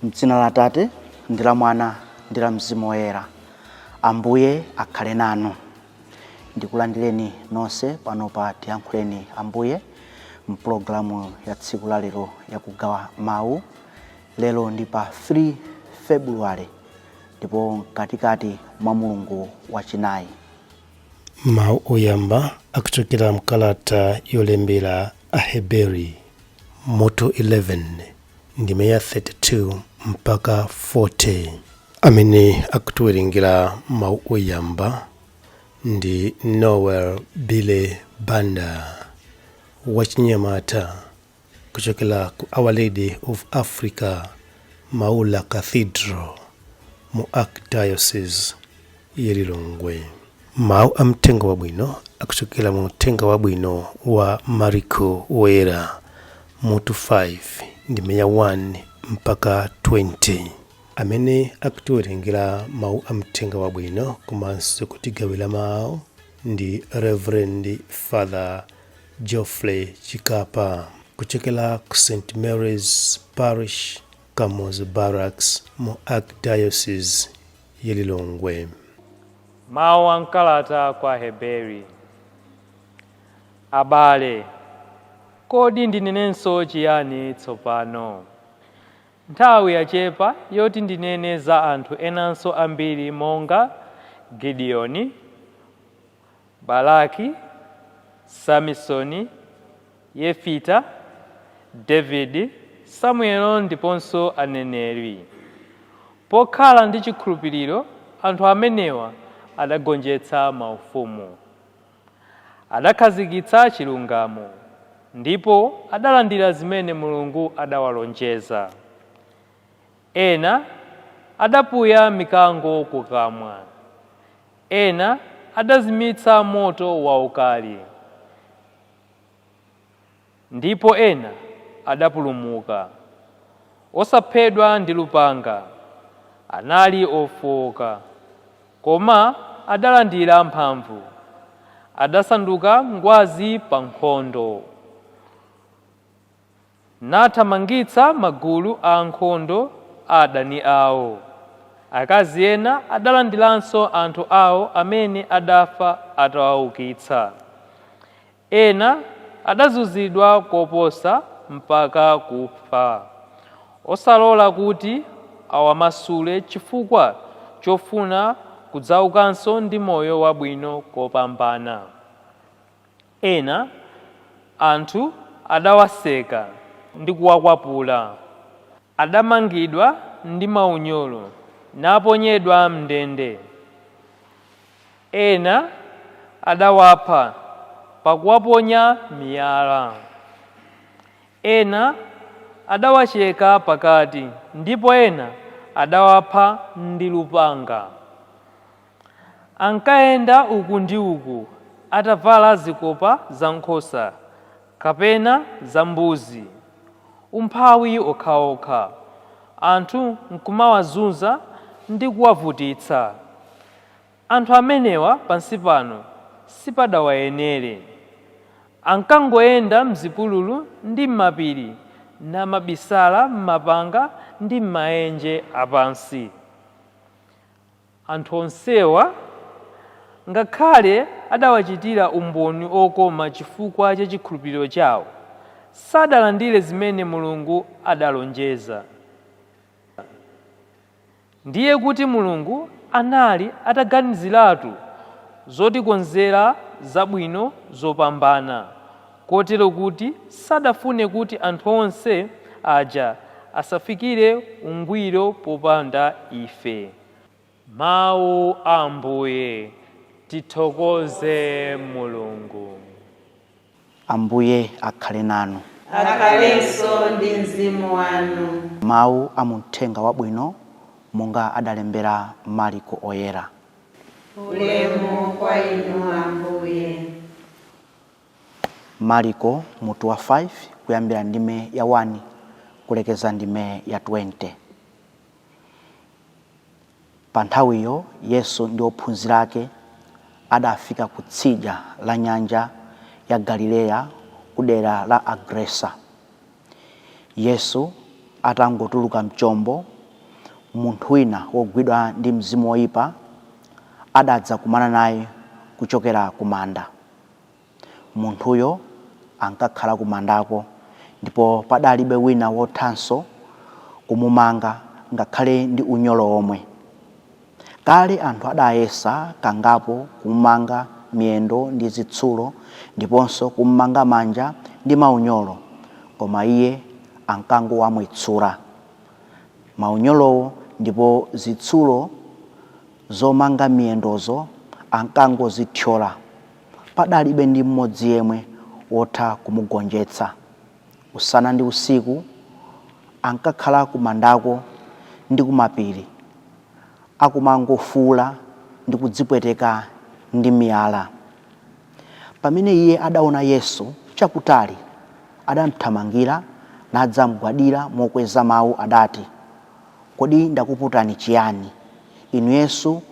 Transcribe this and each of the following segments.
M'dzina la Atate ndi la Mwana ndi la Mzimu Woyera. Ambuye akhale nanu. Ndikulandireni nonse pano pa Tiyankhuleni Ambuye mpulogalamu ya tsiku la lero yakugawa mawu. Lero ndi pa 3 February ndipo mkatikati mwa mulungu wachinayi. Mawu oyamba akuchokera mkalata yolembera Aheberi mutu 11 ndime ya 32 mpaka 40. Amene akutiwerengera mawu oyamba ndi Noel Bile Banda wachinyamata kuchokera ku Our Lady of Africa Maula Cathedral mu Archdiocese ya Lilongwe. Mawu a mthenga wabwino akuchokera mu mthenga wabwino wa Mariko Woyera mutu 5 ndime ya 1 mpaka 20. Amene akutiwerengera mawu a mthenga wabwino komanso kutigawira mawu ndi Reverend Father Geoffrey Chikapa kuchokera ku St Mary's Parish, Kamuzu Barracks mu Archdiocese ya Lilongwe. Mawu a mkalata kwa Aheberi. Abale, kodi ndinenenso chiyani tsopano? Nthawi yachepa yoti ndinene za anthu enanso ambiri monga Gideoni, Baraki, Samisoni, Yefita, Davide, Samuelo ndiponso aneneri. Pokhala ndi chikhulupiriro, anthu amenewa adagonjetsa maufumu, adakhazikitsa chilungamo, ndipo adalandira zimene Mulungu adawalonjeza. Ena adapuya mikango kukamwa, ena adazimitsa moto waukali, ndipo ena adapulumuka osaphedwa ndi lupanga. Anali ofowoka, koma adalandira mphamvu, adasanduka ngwazi pa nkhondo, nathamangitsa magulu a ankhondo a adani awo. Akazi ena adalandiranso anthu awo amene adafa atawaukitsa. Ena adazunzidwa koposa mpaka kufa, osalola kuti awamasule chifukwa chofuna kudzaukanso ndi moyo wabwino kopambana. Ena anthu adawaseka ndi kuwakwapula, adamangidwa ndi maunyolo naponyedwa m'ndende. Ena adawapha pakuwaponya miyala, ena adawacheka pakati, ndipo ena adawapha ndi lupanga. Ankayenda uku ndi uku atavala zikopa za nkhosa kapena za mbuzi, umphawi okhaokha, anthu nkumawazunza ndi kuwavutitsa. Anthu amenewa pansi pano sipadawayenere. Ankangoyenda m'zipululu ndi m'mapiri, namabisala m'mapanga ndi m'maenje apansi. Anthu onsewa, ngakhale adawachitira umboni okoma chifukwa cha chikhulupiriro chawo, sadalandire zimene Mulungu adalonjeza. Ndiye kuti Mulungu anali ataganiziratu zotikonzera zabwino zopambana, kotero kuti sadafune kuti anthu onse aja asafikire ungwiro popanda ife. Mawu a Ambuye. Tithokoze Mulungu. Ambuye akhale nanu. Akhalenso ndi mzimu wanu. Mawu a muthenga wabwino monga adalembera Mariko Oyera. Ulemu kwa inu, Ambuye. Mariko mutu wa 5 kuyambira ndime ya 1 kulekeza ndime ya 20. Pa nthawiyo Yesu ndi ophunzira ake adafika ku tsidya la nyanja ya Galileya, ku dera la Agerasa. Yesu atangotuluka mchombo, Munthu wina wogwidwa ndi mzimu woyipa adadza kumana naye kuchokera ku manda. Munthuyo ankakhala ku mandako, ndipo padalibe wina wothanso kumumanga ngakhale ndi unyolo omwe. Kale anthu adayesa kangapo kumumanga miyendo ndi zitsulo ndiponso kumumanga manja ndi maunyolo, koma iye ankangowamwetsura maunyolowo, ndipo zitsulo zomanga miyendozo ankangozithyola. Padalibe ndi mmodzi yemwe wotha kumugonjetsa. Usana ndi usiku ankakhala kumandako ndi kumapiri, akumangofuula ndi kudzipweteka ndi miyala. Pamene iye adaona Yesu chakutali, adamthamangira nadzamgwadira mokweza mawu. Adati, "Kodi ndakuputani chiyani, inu Yesu,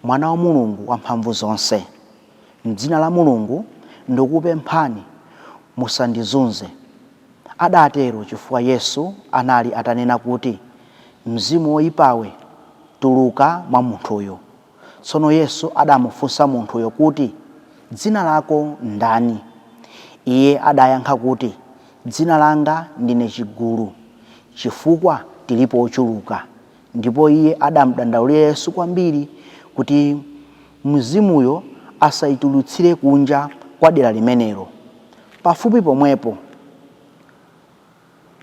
Mwana wa Mulungu wamphamvu zonse? M'dzina la Mulungu ndikupemphani, musandizunze." Adatero chifukwa Yesu anali atanena kuti, "Mzimu woyipawe, tuluka mwa munthuyo." Tsono Yesu adamufunsa munthuyo kuti, "Dzina lako ndani?" Iye adayankha kuti, "Dzina langa ndine Chigulu, chifukwa tilipo ochuluka." Ndipo iye adamudandaulira Yesu kwambiri kuti mzimuyo asayitulutsire kunja kwa dera limenelo. Pafupi pomwepo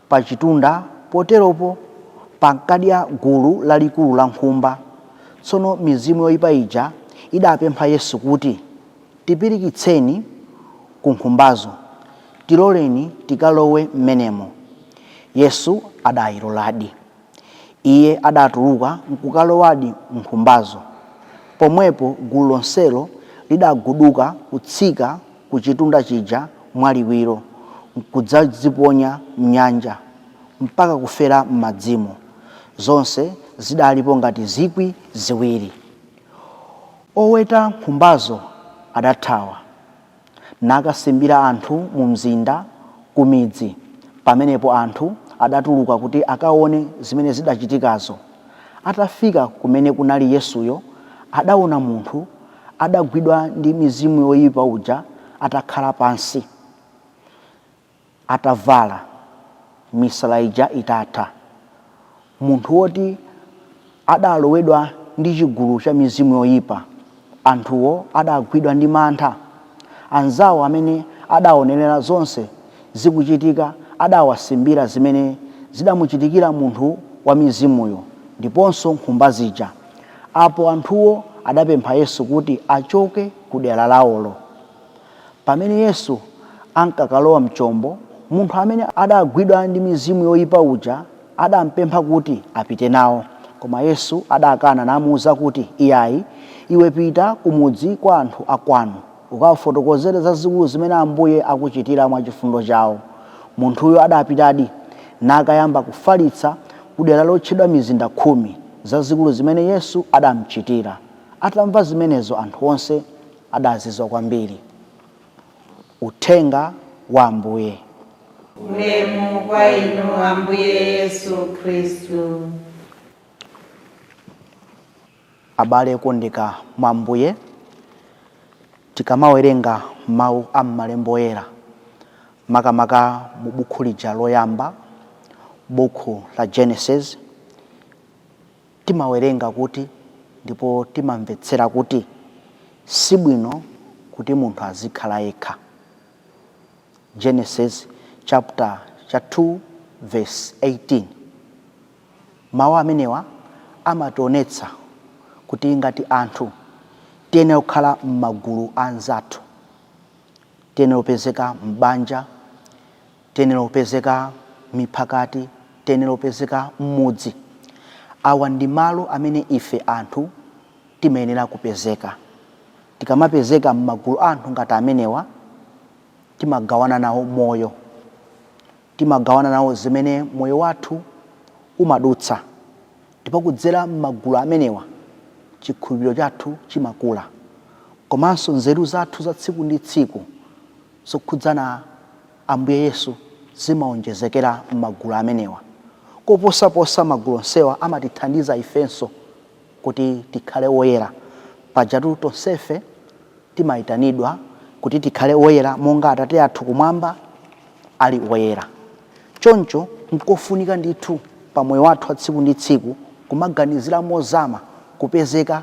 pachitunda poteropo pankadya gulu lalikulu la nkhumba. Tsono mizimu yoyipa ija idapempha Yesu kuti, "Tipirikitseni ku nkhumbazo, tiloleni tikalowe m'menemo." Yesu adayiloladi. Iye adatuluka nkukalowadi nkhumbazo. Pomwepo gulu lonselo lidaguduka kutsika ku chitunda chija mwaliwiro, nkudzadziponya mnyanja mpaka kufera m'madzimo. Zonse zidalipo ngati 2,000. Oweta nkhumbazo adathawa nakasimbira anthu mu mzinda, ku midzi. Pamenepo anthu adatuluka kuti akaone zimene zidachitikazo. Atafika kumene kunali Yesuyo, adaona munthu adagwidwa ndi mizimu yoyipa uja atakhala pansi, atavala, misala ija itatha, munthu woti adalowedwa ndi chigulu cha mizimu yoyipa. Anthuwo adagwidwa ndi mantha. Anzawo amene adaonerera zonse zikuchitika adawasimbira zimene zidamuchitikira munthu wa mizimuyo ndiponso nkhumba zija. Apo anthuwo adapempha Yesu kuti achoke ku dera lawolo. Pamene Yesu ankakalowa mchombo, munthu amene adagwidwa ndi mizimu yoyipa uja adampempha kuti apite nawo. Koma Yesu adakana namuwuza kuti, "Iyayi, iwe pita kumudzi kwa anthu akwanu, ukawafotokozere zazikulu zimene Ambuye akuchitira mwachifundo chawo." Munthuyo adapitadi nakayamba kufalitsa ku dera lotchedwa Mizinda Khumi zazikulu zimene Yesu adamchitira. Atamva zimenezo, anthu onse adazizwa kwambiri. Uthenga wa Ambuye. Ulemu kwa inu, Ambuye Yesu Khristu. Abale okondeka mwa Ambuye, tikamawerenga mawu a m'malembo oyera, makamaka mu bukhu lija loyamba, bukhu la Genesis, timawerenga kuti ndipo timamvetsera kuti sibwino kuti munthu azikhala yekha. Genesis chapter cha 2 verse 18. Mawu amenewa amationetsa kuti ngati anthu tiyenera kukhala m'magulu anzathu, tiyenera kupezeka m'banja, tiyenera kupezeka miphakati, tiyenera kupezeka m'mudzi. Awa ndi malo amene ife anthu timayenera kupezeka. Tikamapezeka m'magulu anthu ngati amenewa, timagawana nawo moyo, timagawana nawo zimene moyo wathu umadutsa, ndipo kudzera m'magulu amenewa chikhulupiriro chathu chimakula, komanso nzeru zathu za tsiku ndi tsiku zokhudzana Ambuye Yesu zimaonjezekera m'magulu amenewa. Koposaposa magulu onsewa amatithandiza ifenso kuti tikhale oyera. Pajatu tonsefe timayitanidwa kuti tikhale oyera monga Atate athu kumwamba ali oyera. Choncho nkofunika ndithu pa moyo wathu wa tsiku ndi tsiku kumaganizira mozama kupezeka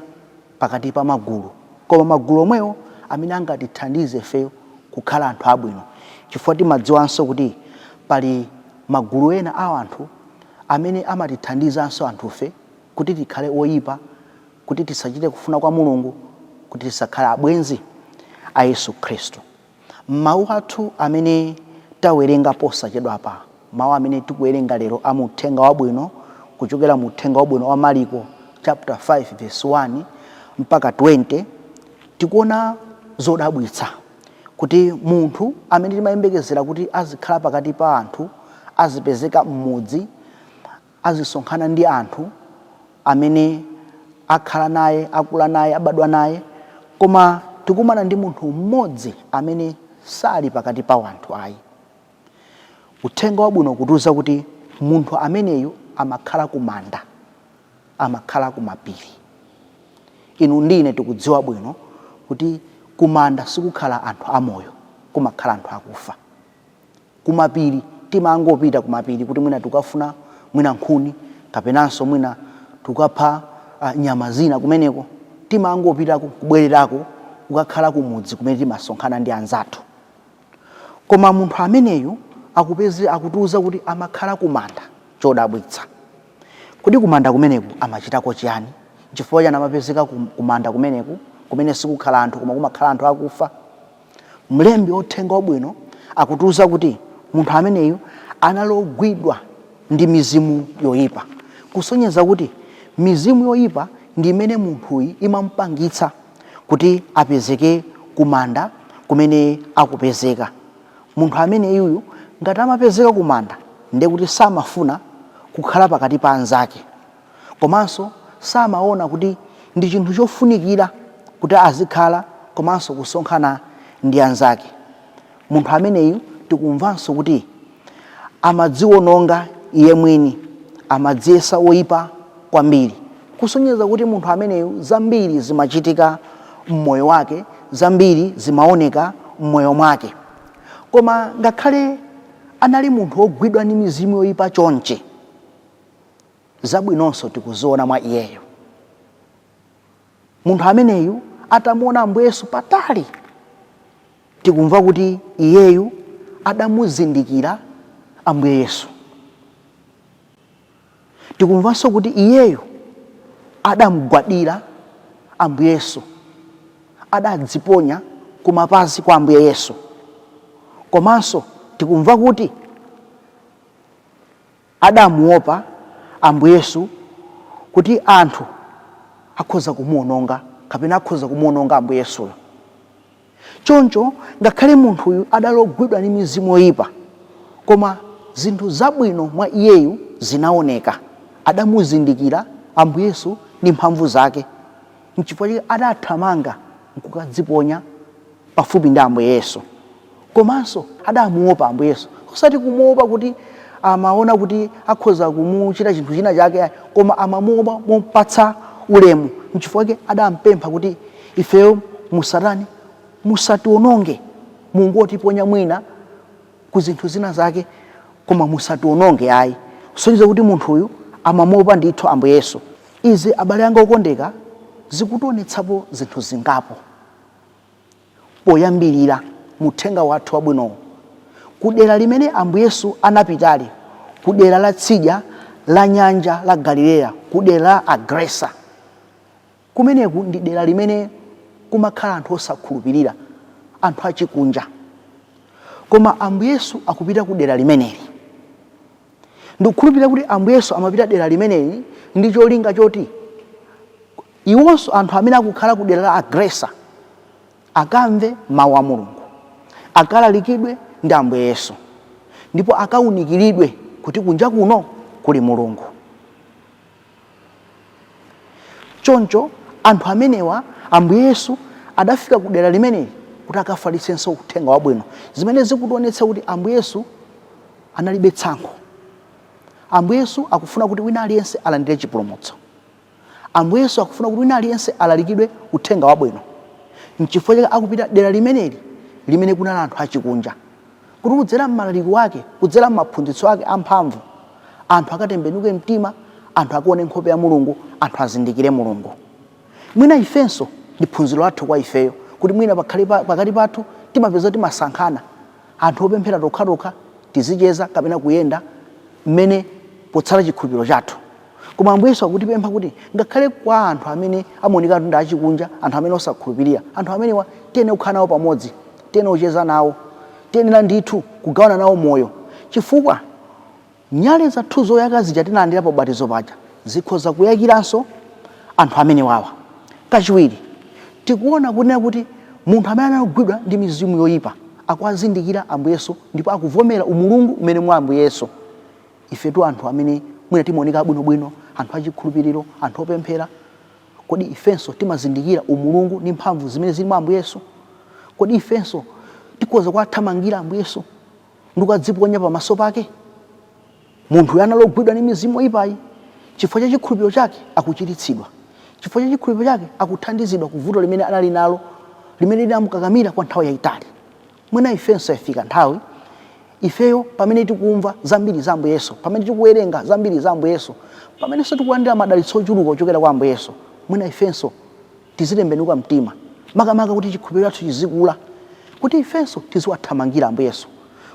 pakati pa magulu, koma magulu omwewo amene angatithandize ifeyo kukhala anthu abwino, chifukwa timadziwanso kuti pali magulu ena a anthu amene amatithandizanso anthufe kuti tikhale oyipa, kuti tisachite kufuna kwa Mulungu, kuti tisakhale abwenzi a Yesu Khristu. Mawu athu amene tawerenga posachedwapa, mawu amene tikuwerenga lero a mu Uthenga Wabwino, kuchokera mu Uthenga Wabwino wa Mariko chapter 5 verse 1 mpaka 20, tikuona zodabwitsa kuti munthu amene timayembekezera kuti azikhala pakati pa anthu, azipezeka m'mudzi, azisonkhana ndi anthu amene akhala naye, akula naye, abadwa naye, koma tikumana ndi munthu mmodzi amene sali pakati pa anthu ayi. Uthenga Wabwino ukutiuza kuti munthu ameneyu amakhala kumanda, amakhala kumapiri. Inu ndi ine tikudziwa bwino kuti kumanda sikukhala anthu amoyo, kumakhala anthu akufa. Kumapiri timangopita kumapiri kuti mwina tikafuna mwina nkhuni, kapenanso mwina tikapha nyama zina kumeneko. Timangopitako kubwererako kukakhala kumudzi kumene timasonkhana ndi anzathu. Koma munthu ameneyu akutiuza kuti amakhala kumanda. Chodabwitsa, kodi kumanda kumeneku amachitako chiyani? Chifukwa chani amapezeka kumanda kumeneku, kumene sikukhala anthu koma kumakhala anthu akufa? Mlembi wa Uthenga Wabwino akutiuza kuti munthu ameneyu anali ogwidwa ndi mizimu yoyipa, kusonyeza kuti mizimu yoyipa ndi imene munthuyi imamupangitsa kuti apezeke kumanda kumene akupezeka. Munthu ameneyuyu ngati amapezeka kumanda, ndiye kuti samafuna kukhala pakati pa anzake, komanso samaona kuti ndi chinthu chofunikira kuti azikhala komanso kusonkhana ndi anzake. Munthu ameneyu tikumvanso kuti amadziwononga iye mwini, amadziyesa woyipa kwambiri, kusonyeza kuti munthu ameneyu zambiri zimachitika mmoyo wake, zambiri zimaoneka mmoyo mwake. Koma ngakhale anali munthu wogwidwa ndi mizimu yoyipa chonchi, zabwinonso tikuziona mwa iyeyo. Munthu ameneyu atamuona Ambuye Yesu patali, tikumva kuti iyeyu adamuzindikira Ambuye Yesu. Tikumvanso kuti iyeyu adamgwadira Ambuye Yesu, adadziponya kumapazi kwa Ambuye Yesu. Komanso tikumva kuti adamuopa Ambuye Yesu kuti anthu akhoza kumuononga, kapena akhoza kumuononga Ambuye Yesuyo. Choncho ngakhale munthuyu adali ogwidwa ndi mizimu yoyipa, koma zinthu zabwino mwa iyeyu zinaoneka. Adamuzindikira Ambuye Yesu ndi mphamvu zake, nchifukwa chake adathamanga nkukadziponya pafupi ndi Ambuye Yesu. Komanso adamuopa Ambuye Yesu, osati kumuopa kuti amaona kuti akhoza kumuchita chinthu china chake, koma amamuopa mopatsa ulemu. Nchifukwa chake adampempha kuti ifeyo musatani, musationonge, mungotiponya mwina ku zinthu zina zake, koma musationonge ayi. Kusonyeza kuti munthuyu amamuopa ndithu Ambuye Yesu. Izi, abale anga okondeka, zikutionetsapo zinthu zingapo. Poyambirira, muthenga wathu wabwinowu, kudera limene Ambuye Yesu anapitali, kudera la tsidya la nyanja la Galileya, kudera la Agresa, kumeneku ndi dera limene kumakhala anthu osakhulupirira, anthu achikunja. Koma Ambuye Yesu akupita ku dera limeneli. Ndikukhulupirira kuti Ambuye Yesu amapita dera limeneli ndi cholinga choti iwonso anthu amene akukhala ku dera la Agresa akamve mawu a Mulungu, akalalikidwe ndi Ambuye Yesu, ndipo akawunikiridwe kuti kunja kuno kuli Mulungu. Choncho anthu amenewa, Ambuye Yesu adafika ku dera limeneli kuti akafalitsenso uthenga wabwino, zimene zikutionetsa kuti Ambuye Yesu analibe tsankho. Ambuye Yesu akufuna kuti wina aliyense alandire chipulumutso. Ambuye Yesu akufuna kuti wina aliyense alalikidwe uthenga wabwino. Nchifukwa chake akupita dera limeneli limene kunali anthu achikunja, kuti kudzera m'malaliko ake, kudzera m'maphunzitso ake amphamvu, anthu akatembenuke mtima, anthu akaone nkhope ya Mulungu, anthu azindikire Mulungu. Mwina ifenso ndi phunziro lathu kwa ifeyo, kuti mwina pakhale pakati pathu timapeza timasankhana anthu opemphera tokhatokha, tizicheza kapena kuyenda mmene potsata chikhulupiriro chathu. Koma Ambuye Yesu akutipempha kuti ngakhale kwa anthu amene amaoneka kuti ndi achikunja, anthu amene osakhulupirira, anthu amenewa tiyenera kukhala nawo pamodzi, tiyenera kucheza nawo, tiyenera ndithu kugawana nawo moyo, chifukwa nyale zathu zoyaka zija tinalandira pa ubatizo paja zikhoza kuyakiranso anthu amenewawa. Kachiwiri, tikuona kunena kuti munthu amene anagwidwa ndi mizimu yoyipa akuwazindikira Ambuye Yesu ndipo akuvomera umulungu umene mwa Ambuye Yesu. Ifetu anthu amene mwina timaoneka abwinobwino, anthu achikhulupiriro, anthu opemphera, kodi ifenso timazindikira umulungu ndi mphamvu zimene zili mwa Ambuye Yesu? Kodi ifenso tikhoza kuwathamangira Ambuye Yesu ndi kukadziponya pamaso pake? Munthu uyu anali ogwidwa ndi mizimu yoyipayi, chifukwa cha chikhulupiriro chake akuchiritsidwa, chifukwa cha chikhulupiriro chake akuthandizidwa ku vuto limene anali nalo, limene linamukakamira kwa nthawi yayitali. Mwina ifenso yafika nthawi ifeyo pamene tikumva zambiri za Ambuye Yesu, pamene tikuwerenga zambiri za Ambuye Yesu, pamenenso tikulandira madalitso ochuluka kuchokera kwa Ambuye Yesu, mwina ifenso tizitembenuka mtima, makamaka kuti chikhulupiriro chathu chizikula, kuti ifenso tiziwathamangira Ambuye Yesu,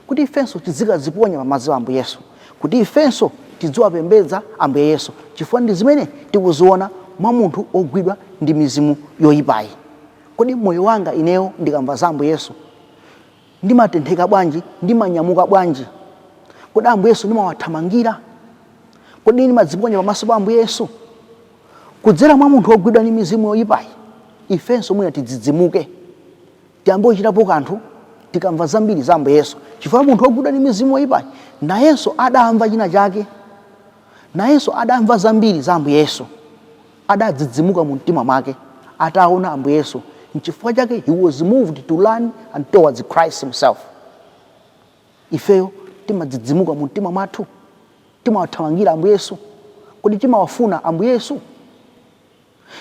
kuti ifenso tizikadziponya pamapazi a Ambuye Yesu, kuti ifenso tiziwapembedza Ambuye Yesu, chifukwa ndi zimene tikuziona mwa munthu ogwidwa ndi mizimu yoyipayi. Kodi moyo wanga ineyo ndikamva za Ambuye Yesu ndimatentheka bwanji? Ndimanyamuka bwanji? Kodi Ambuye Yesu ndimawathamangira? Kodi ndimadziponya pamaso pa Ambuye Yesu? Kudzera mwa munthu wogwidwa ndi mizimu yoyipayi, ifenso mwina tidzidzimuke, tiyambe kuchitapo kanthu tikamva zambiri za Ambuye Yesu, chifukwa munthu wogwidwa ndi mizimu yoyipayi nayenso adamva china chake, nayenso adamva zambiri za Ambuye Yesu, adadzidzimuka mu mtima mwake ataona Ambuye Yesu. Nchifukwa chake he was moved to run and towards Christ himself. Ifeyo timadzidzimuka mu mtima mwathu? Timawathamangira Ambuye Yesu? Kodi timawafuna Ambuye Yesu?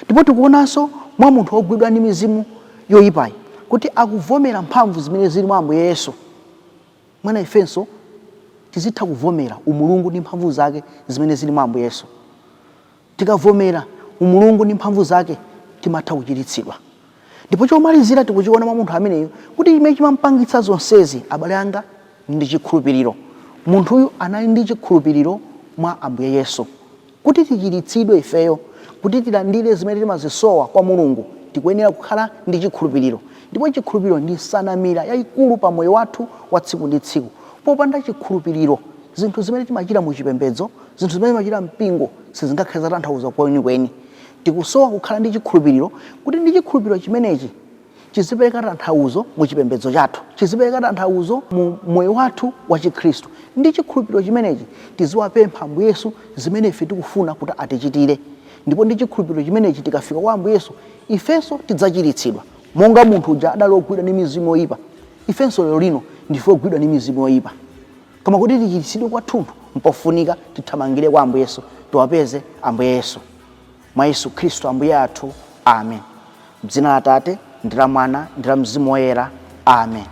Ndipo tikuonanso mwa munthu wogwidwa ndi mizimu yoyipayi kuti akuvomera mphamvu zimene zili mwa Ambuye Yesu. Mwina ifenso tizitha kuvomera umulungu ndi mphamvu zake zimene zili mwa Ambuye Yesu. Tikavomera umulungu ndi mphamvu zake, timatha kuchiritsidwa. Ndipo chomalizira tikuchiona mwa munthu ameneyu kuti chimene chimampangitsa zonsezi, abale anga, ndi chikhulupiriro. Munthuyu anali ndi chikhulupiriro mwa Ambuye Yesu. Kuti tichiritsidwe ifeyo, kuti tilandire zimene timazisowa kwa Mulungu, tikuyenera kukhala ndi chikhulupiriro. Ndipo chikhulupiriro ndi nsanamira yayikulu pa moyo wathu wa tsiku ndi tsiku. Popanda chikhulupiriro, zinthu zimene timachita mu chipembedzo, zinthu zimene timachita mpingo, sizingakhale zatanthauzo kwenikweni. Tikusowa kukhala ndi chikhulupiriro, kuti ndi chikhulupiriro chimenechi chizipereka tanthauzo mu chipembedzo chathu, chizipereka tanthauzo mu moyo wathu wa Chikhristu. Ndi chikhulupiriro chimenechi tiziwapempha Ambuye Yesu zimene ife tikufuna kuti atichitire. Ndipo ndi chikhulupiriro chimenechi tikafika kwa Ambuye Yesu, ifenso tidzachiritsidwa. Monga munthu uja adali ogwidwa ndi mizimu yoyipa, ifenso lero lino ndife ogwidwa ndi mizimu yoyipa. Koma kuti tichiritsidwe kwathunthu, mpofunika tithamangire kwa Ambuye Yesu, tiwapeze Ambuye Yesu. Mwa Yesu Khristu Ambuye athu. Amen. M'dzina la Atate, ndi la Mwana, ndi la Mzimu Woyera. Amen.